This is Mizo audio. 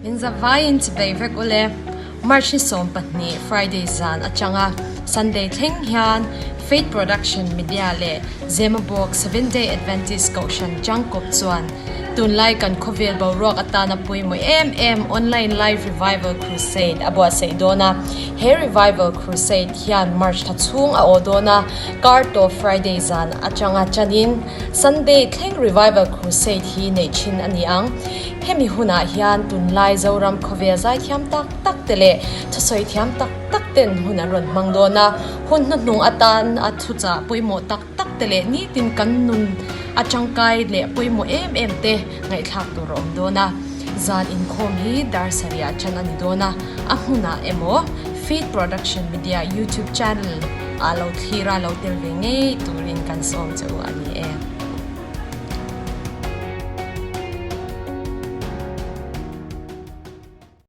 Min zavaiin chibei vek ule. March ni 12 Friday zan atanga Sunday thleng hian Faith Production Media leh Zemabawk Seventh Day Adventist Kohhran Changkawp chuan tunlai kan khawvel boruak atana pawimawh em em Online Live Revival Crusade a buatsaih dawn a. He Revival Crusade hian March thla chhung a aw dawn a, kar tawp Friday zan atanga chanin Sunday thleng Revival Crusade hi neih thin a ni ang. Hemi hunah hian tunlai Zoram khawvel zaithiam tak tak te leh thusawi thiam tak tak ten hun an rawn hmang dawn a, hun hnuhnung atan a thuchah pawimawh tak tak te leh nitin kan nun a tangkai leh pawimawh em em te ngaihthlak tur a awm dawn a. Zan inkhawm hi dar sarih tan a ni dawn a, a hmunah emaw Faith Production Media YouTube channel ah lo thlir a lo tel ve ngei turin kan sawm che u a ni e.